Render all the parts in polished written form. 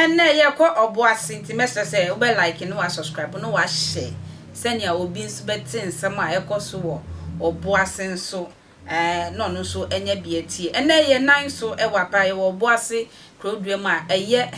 Ɛnnɛ yɛkɔ ɔboase nti mɛsrɛ sɛ wobɛ like ne wa subscribe ne wa share sɛnea obi nso bɛte nsɛm a ɛkɔ so wɔ ɔboase nso ɛɛ na ɔno nso anya bi atie. Ɛnnɛ yɛ nan so ɛwɔ apa yɛwɔ ɔboase kurodua mu a ɛyɛ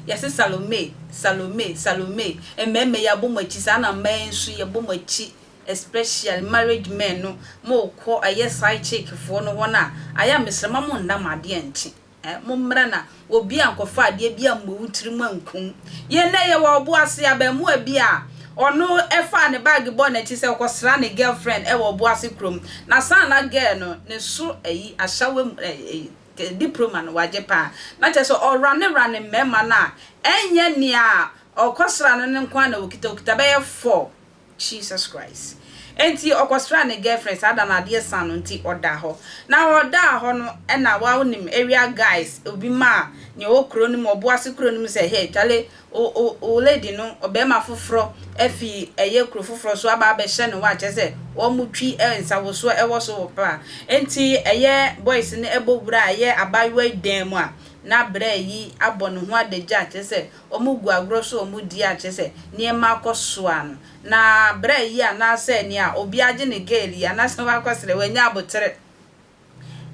yɛse Salome Salome Salome mmarima yi abɔ mo akyi saa na mmaa yi nso yɛbɔ mo akyi especially marriage men no mo kɔ ɛyɛ side chick foɔ no hɔ no a ayɛ a mesrɛ ma mo nna mo adeɛ nkye. Eh, mommra na obi ankɔfa adeɛ bi ammɔ wo tirim ankum. Yɛn nnɛ yɛwɔ ɔbo ase abaamua bi a ɔno faa ne bag bɔɔ n'akyi sɛ ɔkɔsra ne girlfriend wɔ ɔbo ase kurom. Na saa na girl no ne so ayi ashawa mu eh, eh, diploma no wagye paa. Na kyerɛ sɛ ɔrane rane mmarima no a ɛnyɛ nea ɔkɔsra no no nko ara na ɔkita, ɔkita bɛyɛ four. Jesus Christ. Enti ɔkɔsraa ne girlfriend saa da no adeɛ sa no nti ɔdaa hɔ. Na ɔdaa hɔ no ɛna wa wonim area guys obi maa nea ɔwɔ kuro no mu ɔboase kuro no mu sɛ hey chale wo wo wo lady no ɔbarima foforɔ afi ɛyɛ kuro foforɔ so aba abɛhyɛ ne hɔ a kyerɛ sɛ wɔn twi nsawosoɔ ɛwɔ so wɔ paa. Enti ɛyɛ boys no ɛbɔ wura ɛyɛ abaayewa yi dan mu a na braa yi abɔ ne ho adagya a kyerɛ sɛ Wɔgu agorɔ so wɔn di a kyerɛ sɛ nneɛma akɔ so a no na bra yi anaasɛ nea obi agye ne girl yi anaasɛ wakɔsrɛ wanya aboterɛ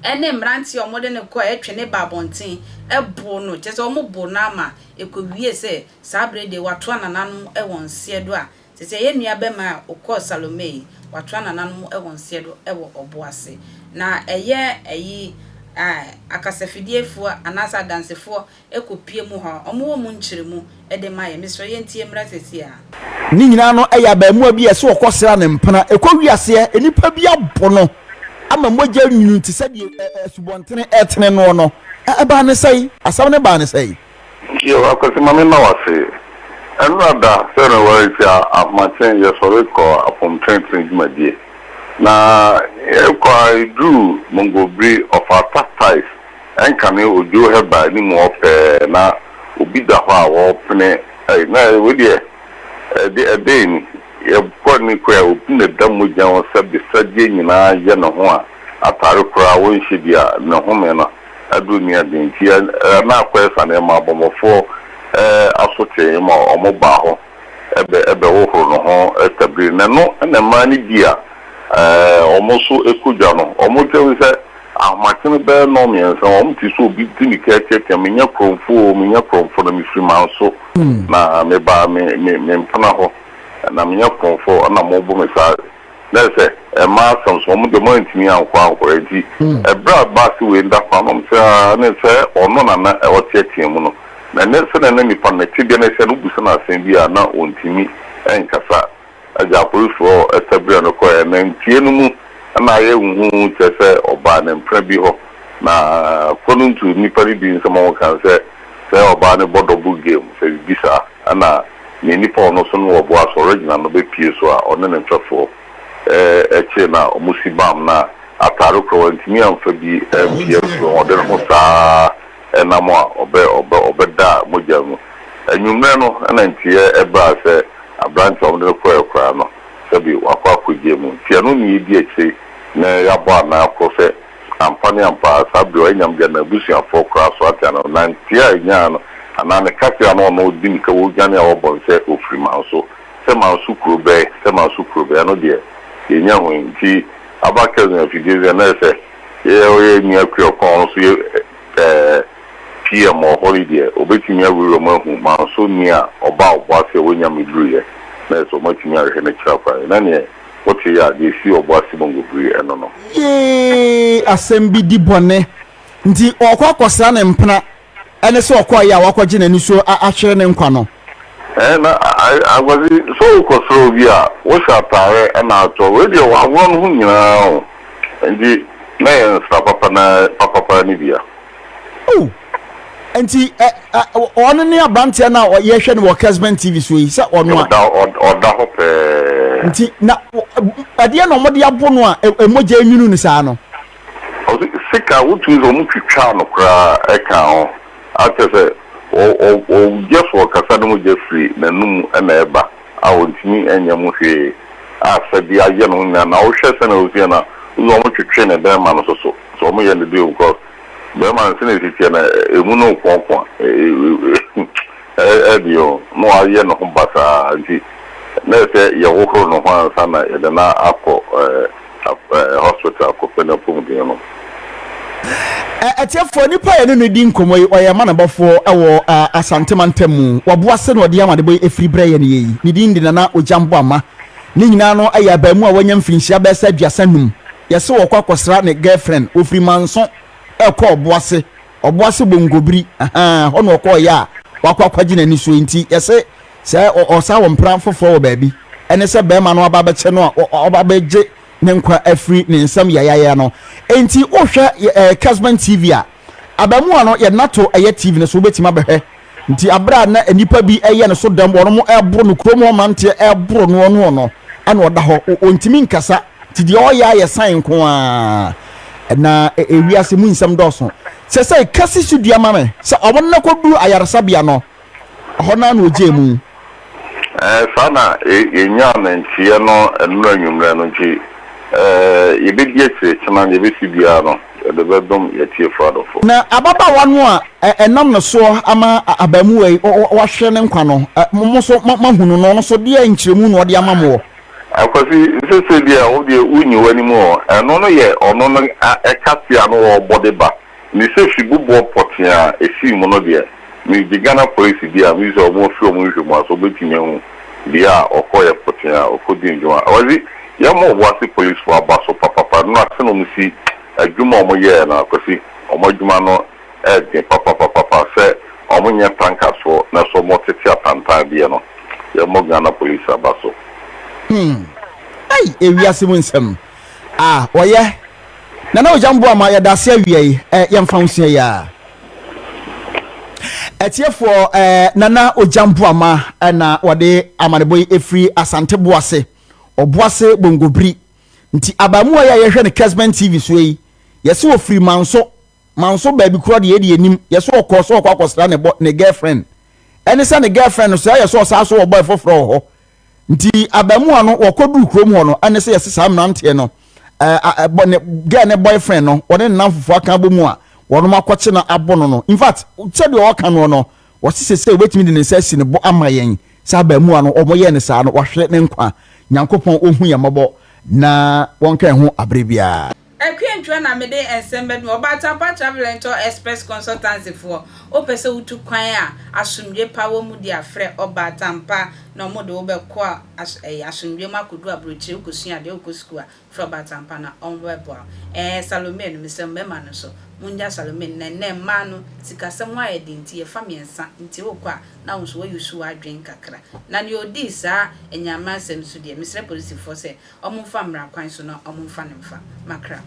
ɛne mmeranteɛ a wɔde no kɔ ɛtwe ne ba abɔnten ɛbo no kyerɛ sɛ wɔn bo no ama ɛkɔwie sɛ saa berɛ deɛ watoa nananom wɔ nseɛ do a kyerɛ sɛ yɛn nua bɛma a ɔkɔɔ Salome yi watoa nananom wɔ nseɛ do wɔ ɔbo ase na ɛyɛ ɛyi akasafidiefoɔ anaasɛ adansefoɔ kɔ pie mu hɔ a, wɔwɔ mu nkyeremu de ma yɛn. Mesrɛ yɛntie mmra seesei ara. Ne nyinaa no yɛ abarimaa bi a ɛsɛ ɔkɔsra ne mpena. Ɛkɔ wiaseɛ, nnipa bi abo no ama mogya nwunu te sɛ deɛ asubɔntene retene noɔ no. Ɛbaa ne sɛn? Asɛm no baa ne sɛn? Yo, Akwasi ma me nna wo ase. Ɛnora da sɛ me ware nti a ahomakye yɛ sɔre kɔ apɔmtenetene dwumadie. Na yɛ kɔ a yɛ duru Mongobiri ɔfata tais Ɛnkane odwo hɛba anim hɔ pɛɛ na obi da hɔ a ɔrepene ei na wei deɛ ɛde ɛdɛn ni yɛkɔ ne kɔ a obi na ɛda mogya ho sɛ besadeɛ nyinaa yɛ ne ho a atare koraa wɔnhyɛ bi a ne home no aduru ne adeɛ nti na akɔyɛ sa nneɛma abɔmmɔfoɔ aso tee ma wɔn baa hɔ bɛ bɛhohoro ne ho tabiri, na ɛno na mmaa no bi a wɔn nso kɔ dwa no, wɔn kyerɛ sɛ ahomakye no bɛyɛ nnɔnmiɛnsa, wɔn te sɛ obi di mmirika reteatea, menyɛ korɔmfo o, menyɛ korɔmfo, na mefiri Manso, na mebaa me me me mpena hɔ, na menyɛ korɔmfo, ɛna mobɔ me saa. Na ɛsɛ sɛ mmaa asɛm so, wɔn deɛ wɔantumi ankɔ ankɔyɛ nti ɛberɛ a baase wei da kwan no wɔn sɛ aa ne sɛ ɔno na na ɔteatea mu no na ɛnɛ sɛdeɛ na nipa no ne tebea no ɛsɛ no wobisa no asɛm bi a na ɔntumi nkasa. Agya apolisifoɔ tabiri no kɔeɛ na ntie no mu na ayɛ huhuuhu kyerɛ sɛ ɔbaa ne mpena bi hɔ na kɔ no ntu nnipa no bi nsɛm a wɔka no sɛ sɛ ɔbaa no bɔ double game sɛ biribi saa ɛna Nea nnipa a ɔno nso ne wɔboa asɔre agyina no bepue so a ɔne ne mfɛfoɔ kyee no a wɔsi bam no a atare korɔ wantumi amfa bi ampue amfiri ho ɔde ne ho saa ara nam a ɔbɛ ɔbɛ ɔbɛdaa mogya mu. Anwummerɛ no na nteɛ baa sɛ aberanteɛ a wɔde no kɔeɛ koraa no sɛbe wakɔ akɔgya mu nti ɛno na yɛdi akyire na yɛabɔ anan akɔ sɛ Ampa ne ampa ara, saa bere a ɔyɛ nyamdea no, n'abusuafoɔ koraa so ate ano. Na nteɛ a ɛnyaa no, anaa ne kaseɛ a na ɔno di mmirika wɔ dwane a wɔbɔ no sɛ ɔfiri Manso, sɛ Manso kuro bɛn, sɛ Manso kuro bɛn, ɛno deɛ yɛnnya hui. Nti aba Cousin afidie deɛ na ɛyɛ sɛ yɛ ɔyɛ nua kua ɔkwan ɔno nso yɛ ɛɛ PM wɔ hɔ yi deɛ ɔbɛtumi awurawura mu ahu Manso ni a ɔbaa Ɔboase a wɔnnya mmɛduruiɛ na ɛyɛ sɛ wɔatumi ahwehwɛ no akyiri akwan. Na neɛ Wote yɛ a, deɛ ɛsii Ɔboase Bongo bere ɛno no. Yee asɛm bi di bɔne nti ɔɔkɔ akɔsra ne mpena ɛne sɛ ɔkɔɔeɛ a wakɔgye n'ani so ahwere ne nkwa no. Ɛɛ na Akwasi sɛ wokɔsra obi a wohyɛ ataare ɛna atɔ wei deɛ waworɔ ne ho nyinaa o nti na ɛyɛ nsra papa na papapa no bi a. Oh nti ɛ ɛ ɔno ne abranteɛ no a yɛhwɛ no wɔ Kesben TV so yi sɛ ɔno a. Ɔda ɔda hɔ pɛɛ. Nti na ɛdeɛ na wɔde abo no a mogya enwunu no saa no. Ɔsi sika wotumi sɛ wɔn twitwaa no koraa ɛka ho akyɛ sɛ ɔ ɔ ɔgya so ɔkasa ne mogya firi n'anum ɛna ɛba a ɔntumi ɛnyɛ mo hwee a sɛdeɛ ayɛ ne ho nyinaa na wohwɛ sɛnea ɔsi yɛ no a wosɛ wɔn twetwe ne bɛɛma no soso sɛ wɔn yɛ no deal because Bɛrima no sɛnea ɛsi teɛ no, emu no rekoakoa. Ɛdeɛ o, na wayɛ ne ho basaa nti na ɛsɛ yɛhohoro ne ho ansa na yɛde no akɔ hospital akɔpɛ n'apɔmuden no. Atiefoɔ, nipa a yɛne no redi nkɔmmɔ yi, ɔyɛ amanebɔfoɔ wɔ Asante mantam mu. Waboa sɛ na ɔde amanebɔ yi afiri brɛ yɛn yɛ yi. Ne din de Nana Ogyambo Ama. Ne nyinaa no yɛ abaamuwa a wanya mfirinhyia bɛyɛ sɛ 35. Yɛse ɔrekɔ akɔsra ne girlfriend. Ɔfiri Manso rekɔ Ɔboase. Ɔboase Bongobiri, ahaa, hɔ na ɔkɔeɛ a wakɔ akɔgye n'ani so yi. Nti yɛse sɛ ɔsan wɔ mpena foforɔ wɔ baabi, ɛne sɛ barima no aba abɛkyɛ no a, ɔba abɛgye ne nkwa afiri ne nsam yayaya no. Enti wohwɛ eh, Kesben TV a, abaamua no yɛde no ato ɛyɛ TV no so, wobɛtumi abɛhwɛ. Nti aberɛ a na nnipa bi ɛyɛ no so dɛm, wɔnom ɛboro no, kurom hɔ mmeranteɛ ɛboro noɔ noɔ no, ɛna ɔda hɔ, ɔntumi nkasa, nti deɛ ɔyɛ ayɛ sign nko ara. Na ewiase mu nsɛm dɔɔso. Sɛsɛi kasi so dua ma me sɛ ɔmo no kɔduru ayaresabea no, Ɛhɔ no ara na ogyee mu. Ɛɛ, saa na yenyaa no nteɛ no nnora anwummerɛ no nti, ɛɛ, yɛbɛdi akyire kyena, deɛ ɛbɛsi biara no, yɛde bɛdom yɛn atiefoɔ adɔfoɔ. Na ababaawa no a ɛnam ne soɔ ama abaamuwa yi wahwere ne nkwa no, mo nso moahunu no, ɔno nso deɛn nkyerɛmu na ɔde ama moɔ? Akwasi, sesei deɛ wo deɛ wonyi w'anim o, ɛno no yɛ ɔno no kaseɛ a na ɔrebɔ de ba. Me sɛ fi boboɔ pɔtee a ɛsii mu no deɛ, me gye Ghana polisi di a, me sɛ ɔmo afiri ɔmo nhwɛmu ase ɔmo bɛtumi ahu bea a ɔkɔɔyɛ pɔtee a ɔkɔ dii ndwuma. Akwasi, yɛ ma Obuasi polisifoɔ aba so papapa, nnora sɛnea ɔmo si adwuma a ɔmo yɛɛ no Akwasi, ɔmo adwuma no ɛɛden papapapapa sɛ ɔmo nyɛ tankasoɔ na so ɔmo tete atantan deɛ no, yɛ mmɔ Ghana polisi aba so. Hmm. Ei, ewiase mu nsɛm. Ah, wɔyɛ. Nana Ogyambo ama yɛda ase awia yi eh, yɛmfa wo sua yi a. Atiefoɔ eh, Nana Ogyambo ama na wɔde amanebɔ yi ɛfiri Asante Boase, Ɔboase Bongobiri. Nti abaamuwa yi a yɛhwɛ no Kesben TV so yi, yɛse ɔfiri Manso, Manso baabi korɔ deɛ yɛde yɛnim, yɛse ɔkɔɔ sɛ ɔkɔ akɔsra ne, bɔ, ne girlfriend. Ɛne sɛ ne girlfriend no sɛ ɛyɛ sɛ ɔsaa so wɔ boy foforɔ wɔ hɔ. Nti abaamuwa no wɔkɔduru kurom hɔ no, ɛne sɛ yɛse saa mmeranteɛ no ɛɛ ne girl ne boyfriend no wɔne ne namfofoɔ aka abɔ mu a wɔnom akɔkye no abɔ no no in fact sɛdeɛ ɔka noɔ no wɔse sese wobɛtumi de ne nsa asi ne bo ama yɛn sɛ abaamuwa no wɔn yɛɛ no saa no wahwere ne nkwa. Nyankopɔn ɔhu yɛn mmɔbɔ na wɔnka yɛn ho aberɛ biara. Akua Ntua na mede nsɛm bɛdom wo. Ɔbaatampa Travel and Tour Express Consultancy foɔ, wopɛ sɛ wotu kwan a asomdwie pa wɔ mu di a, frɛ Ɔbaatampa na wɔde wo bɛkɔ asomdwie mu akɔduru aburokyire, wokɔsua adeɛ, wokɔ sukuu a, frɛ Ɔbaatampa na wɔbɛboa wo. Ɛɛ Salome no, mesrɛ mo mmarima no nso, mongya Salome no, na ɛnnɛ mmaa no, sikasɛm ho ayɛ den nti yɛfa mmiɛnsa nti wokɔ a, na wo nso woa use w'adwene kakra. Na nea ɔdii saa anyame asɛm so deɛ, mesrɛ polisifoɔ sɛ Ɔmo nfa mmra kwan so na ɔmo nfa no mfa. Makra.